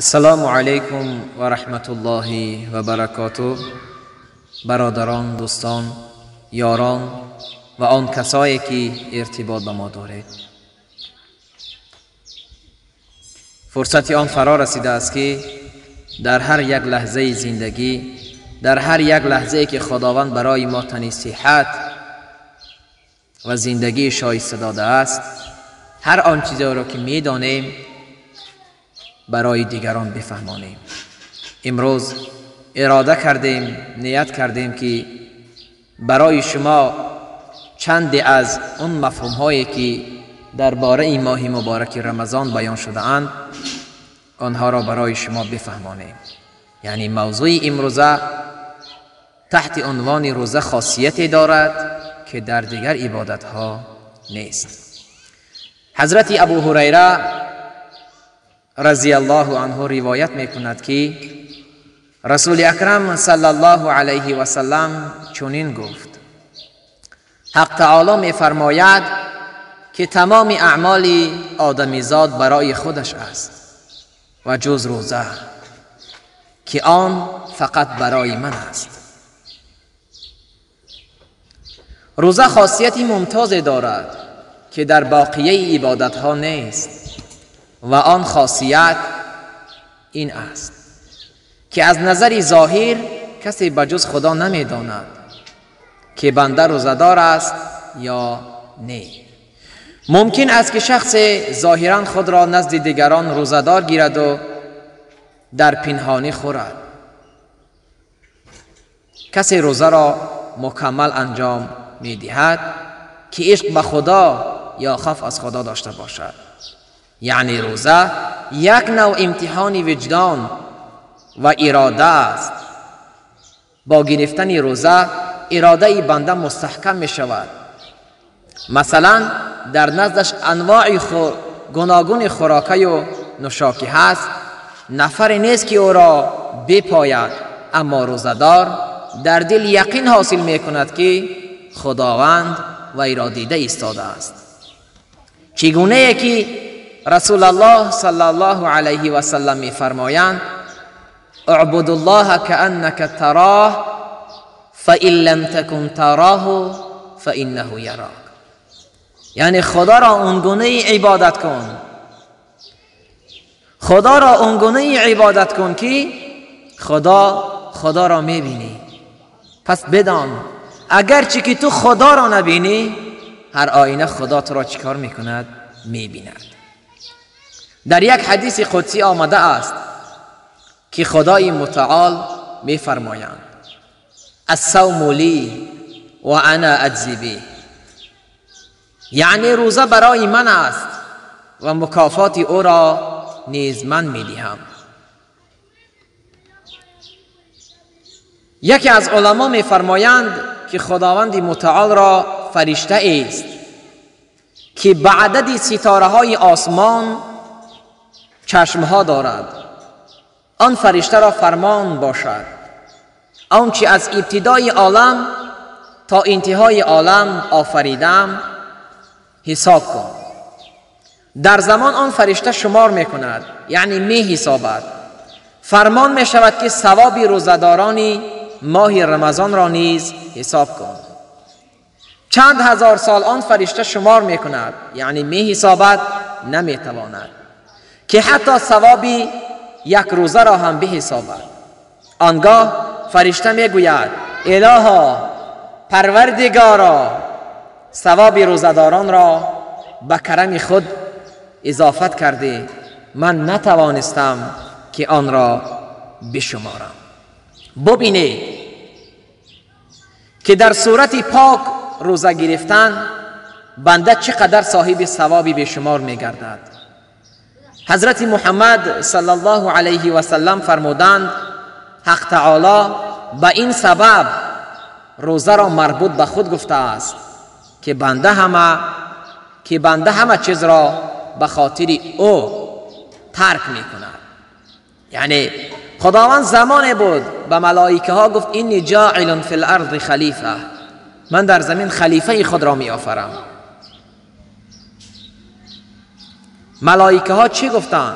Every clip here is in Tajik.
Ассалому алайкум ва раҳматуллоҳи ва баракотуҳ. Бародарон, дӯстон, ёрон ва он касое ки иртибот ба мо доред, фурсати он фаро расидааст ки дар ҳар як лаҳзаи зиндагӣ, дар ҳар як лаҳзае ки Худованд барои мо тани сиҳат ва зиндагии шоиста додааст, ҳар он чизеро ки медонем барои дигарон бифаҳмонем. Имрӯз ирода кардем, ният кардем ки барои шумо чанде аз он мафҳумҳое ки дар бораи моҳи мубораки Рамазон баён шудаанд, онҳоро барои шумо бифаҳмонем. Яъне мавзӯи имрӯза таҳти унвони рӯза хосияте дорад ки дар дигар ибодатҳо нест. Ҳазрати Абу Ҳурайра разияллоҳу анҳу ривоят мекунад ки Расули Акрам саллаллоҳу алайҳи васаллам чунин гуфт: Ҳақ таоло мефармояд ки тамоми аъмоли одамизод барои худаш аст ва ҷуз рӯза, ки он фақат барои ман аст. Рӯза хосияти мумтозе дорад ки дар боқияи ибодатҳо нест ва он хосият ин аст ки аз назари зоҳир касе ба ҷуз Худо намедонад ки банда рӯзадор аст ё не. Мумкин аст ки шахсе зоҳиран худро назди дигарон рӯзадор гираду дар пинҳонӣ хӯрад. Касе рӯзаро мукаммал анҷом медиҳад ки ишқ ба Худо ё хавф аз Худо дошта бошад. Яъне рӯза як навъ имтиҳони виҷдон ва ирода аст. Бо гирифтани рӯза иродаи банда мустаҳкам мешавад. Масалан, дар наздаш анвои гуногуни хӯрокаю нӯшокӣ ҳаст, нафаре нест ки ӯро бипояд, аммо рӯзадор дар дил яқин ҳосил мекунад ки Худованд вайро дида истодааст. Чӣ гунае ки Расулаллоҳ саллаллоҳу алайҳи васаллам мефармоянд: اعبدوا كأنك تراه فإن لم تكن تراه فإنه يراك. یعنی خدا را اون عبادت کن، خدا را اون عبادت کن که خدا را میبینی. پس بدان اگرچه که تو خدا را نبینی، هر آینه خدا تو را چیکار میکند؟ میبیند. در یک حدیث قدسی آمده است که خدای متعال میفرمایند: الصوم لی و انا اجزی به. یعنی روزه برای من است و مکافات او را نیز من میدهم. یکی از علما میفرمایند که خداوند متعال را فرشته است که به عدد ستاره های آسمان چشمها دارد. آن فرشته را فرمان باشد آنچه از ابتدای عالم تا انتهای عالم آفریدم حساب کن. در زمان آن فرشته شمار میکند، یعنی می حسابد. فرمان می شود که ثواب روزه‌داران ماه رمضان را نیز حساب کن. چند هزار سال آن فرشته شمار میکند، یعنی می حسابد، نمیتواند که حتی ثواب یک روزه را هم بحسابد. آنگاه فرشته میگوید: الها، پروردگارا، ثواب روزه‌داران را به کرم خود اضافت کرده، من نتوانستم که آن را بشمارم. ببینید که در صورت پاک روزه گرفتن بنده چقدر صاحب ثوابی به شمار میگردد. حضرت محمد صلی الله علیه و سلم فرمودند: حق تعالی به این سبب روزه را مربوط به خود گفته است که بنده همه چیز را به خاطر او ترک میکند. یعنی خداوند زمان بود به ملائکه ها گفت: اینی جاعل فی الارض خلیفه، من در زمین خلیفه خود را می آفرم. ملائکه ها چی گفتند؟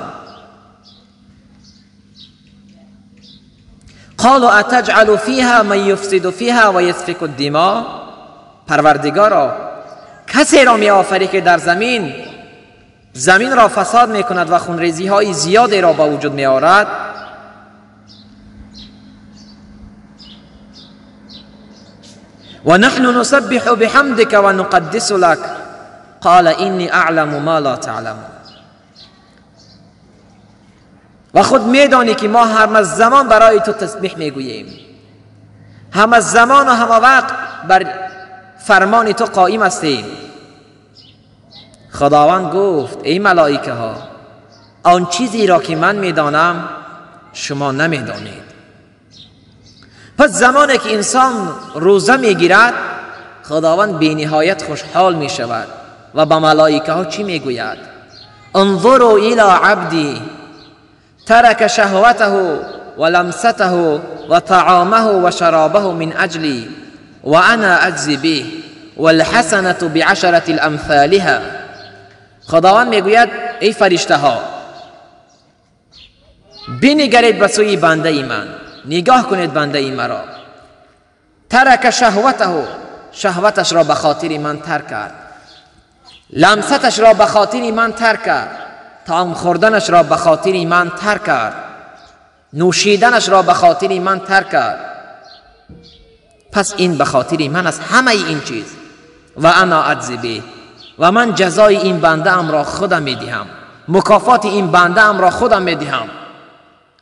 قالوا اتجعل فیها من یفسد فیها و یسفک الدماء. پروردگارا، کسی را می آفری که در زمین را فساد می کند و خونریزی های زیادی را به وجود می آورد. و نحن نسبح بحمدک و نقدس لک قال اینی اعلم ما لا تعلمون. و خود میدانی که ما همه زمان برای تو تسبیح میگوییم، همه زمان و همه وقت بر فرمان تو قائم هستیم. خداوند گفت ای ملائکه ها، آن چیزی را که من میدانم شما نمیدانید. پس زمانی که انسان روزه میگیرد، خداوند بی نهایت خوشحال میشود و به ملائکه ها چی میگوید؟ انظروا الی عبدی ترك شهوته ولمسته وطعامه وشرابه من اجلی وانا اجزی به والحسنة بعشرة الامثالها. خداوند میگوید ای فرشته ها، بنگرید به سوی بنده ای من، نگاه کنید بنده ای مرا. ترک شهوته، شهوتش را به خاطر من ترک کرد، لمستش را به خاطر من ترک کرد، طعام خوردنش را به خاطر من ترک کرد، نوشیدنش را به خاطر من ترک کرد. پس این به خاطر من است، همه این چیز. و انا اجزی به، و من جزای این بنده ام را خودم میدهم، مکافات این بنده ام را خودم میدهم.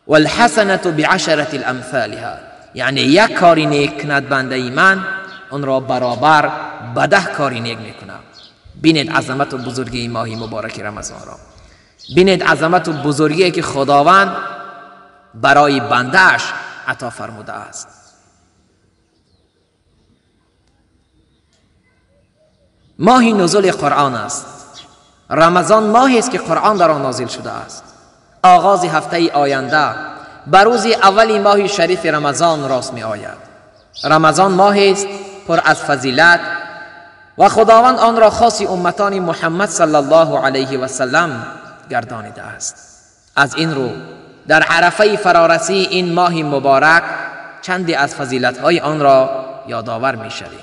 والحسنة بعشرة الامثالها، یعنی یک کاری نیک کند بنده ای من، آن را برابر به 10 کاری نیک میکنم. بینید عظمت و بزرگی ماهی مبارک رمضان را، بینید عظمت و بزرگی که خداوند برای بندهش عطا فرموده است. ماهی نزول قرآن است. رمضان ماهی است که قرآن در آن نازل شده است. آغاز هفته آینده بر روز اول ماه شریف رمضان راست می آید. رمضان ماهی است پر از فضیلت و خداوند آن را خاص امتان محمد صلی الله علیه و سلم گردانیده است. از این رو در عرفه فرارسی این ماه مبارک چندی از فضیلت‌های آن را یادآور می‌شویم.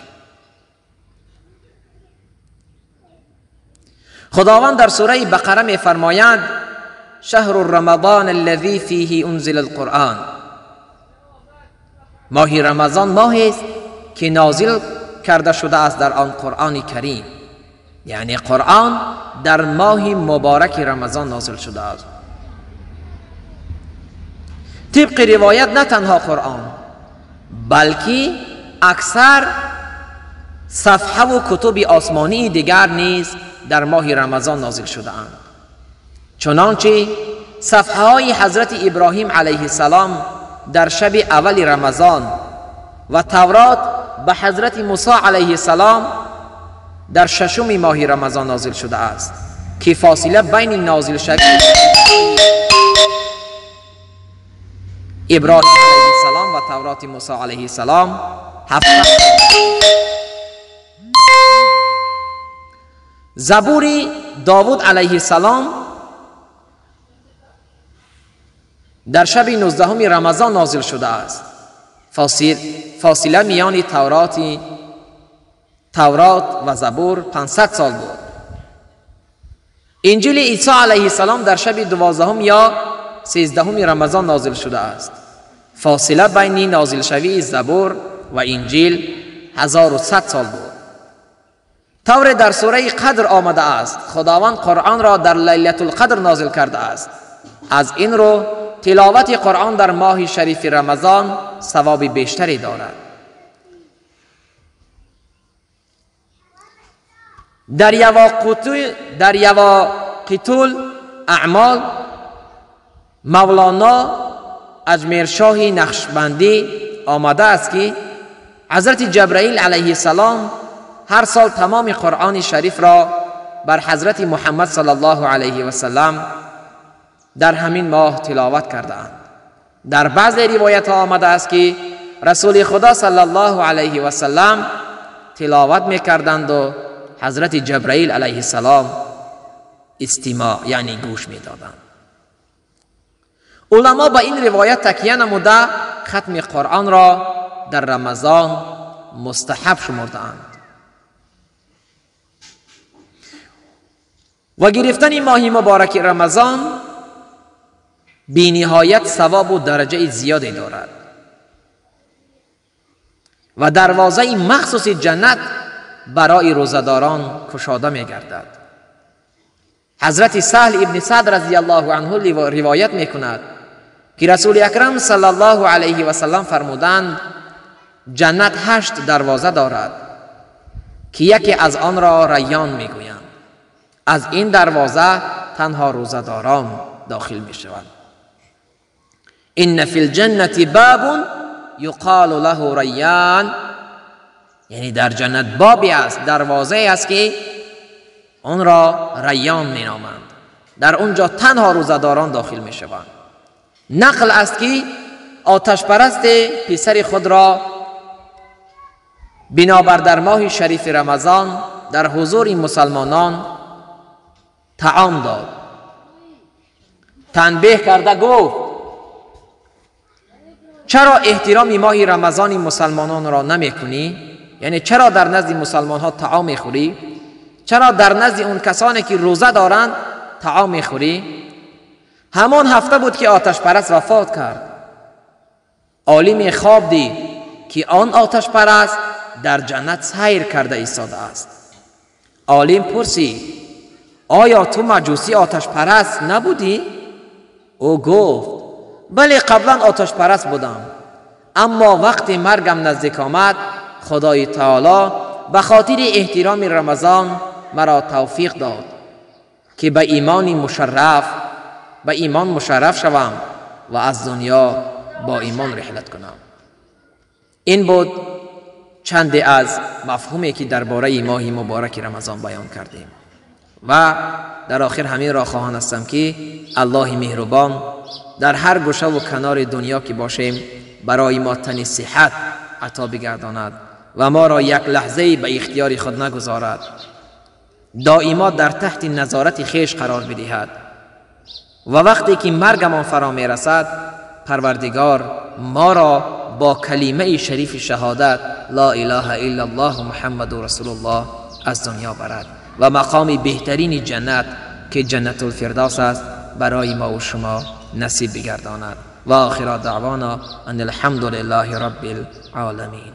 خداوند در سوره بقره می‌فرماید شهر رمضان الذی فیه انزل القرآن. ماه رمضان ماهی است که نازل کرده شده است در آن قرآن کریم، یعنی قرآن در ماه مبارک رمضان نازل شده است. طبق روایت نه تنها قرآن بلکه اکثر صفحه و کتب آسمانی دیگر نیز در ماه رمضان نازل شده اند. چنانچه صفحه های حضرت ابراهیم علیه السلام در شب اول رمضان و تورات به حضرت موسی علیه السلام در ششم ماه رمضان نازل شده است که فاصله بین نازل شدن ابراهیم علیه السلام و تورات موسی علیه السلام 7. زبور داود علیه السلام در شب 19 رمضان نازل شده است. فاصله میان تورات و زبور 500 سال بود. انجیل عیسی علیه السلام در شب 12 یا 13 رمضان نازل شده است. فاصله بین نازل شوی زبور و انجیل 1100 سال بود. طور در سوره قدر آمده است. خداوند قرآن را در لیلة القدر نازل کرده است. از این رو تلاوت قرآن در ماه شریف رمضان ثواب بیشتری دارد. در یواقیت اعمال مولانا اجمیرشاه نقشبندی آمده است که حضرت جبرائیل علیه السلام هر سال تمام قرآن شریف را بر حضرت محمد صلی الله علیه و سلم در همین ماه تلاوت کردند. در بعض روایت ها آمده است که رسول خدا صلی الله علیه و سلم تلاوت میکردند و حضرت جبرائیل علیه السلام استماع یعنی گوش میدادند. علما با این روایت تکیه نموده ختم قرآن را در رمضان مستحب شمرده‌اند. و گرفتن ماه مبارک رمضان بی نهایت ثواب و درجه زیادی دارد و دروازه مخصوص جنت برای روزه‌داران کشاده می گردد. حضرت سهل ابن سعد رضی الله عنه روایت می کند که رسول اکرم صلی الله علیه و سلم فرمودند: جنت 8 دروازه دارد که یکی از آن را ریان می گویند. از این دروازه تنها روزه‌داران داخل می شوند. ان فی الجنة باب یقال له ریان، یعنی در جنت بابی است، دروازه است که آن را ریان می نامند. در اونجا تنها روزه‌داران داخل می شوند. نقل است که آتش پرست پسر خود را بنابر در ماه شریف رمضان در حضور مسلمانان طعام داد. تنبیه کرده گفت: چرا احترام ماه رمضان مسلمانان را نمی کنی؟ یعنی چرا در نزد مسلمان ها طعام می خوری؟ چرا در نزد اون کسانی که روزه دارند طعام می خوری؟ همان هفته بود که آتش پرست وفات کرد. عالم خواب دید که آن آتش پرست در جنت سیر کرده ایستاده است. عالم پرسید: آیا تو مجوسی آتش پرست نبودی؟ او گفت: بله، قبلا آتش پرست بودم، اما وقتی مرگم نزدیک آمد خدای تعالی به خاطر احترام رمضان مرا توفیق داد که به ایمان مشرف شوم و از دنیا با ایمان رحلت کنم. این بود چند از مفهومی که درباره ماه مبارک رمضان بیان کردیم و در آخر همین را خواهان هستم که الله مهربان در هر گوشه و کنار دنیا که باشیم برای ما تن صحت عطا بگرداند و ما را یک لحظه به اختیار خود نگذارد، دائما در تحت نظارت خویش قرار بدهد و وقتی که مرگمان فرا میرسد پروردگار ما را با کلمه شریف شهادت لا اله الا الله محمد رسول الله از دنیا برد و مقام بهترین جنت که جنت الفردوس است برای ما و شما نصیب بگرداند. و آخر دعوانا ان الحمد لله رب العالمین.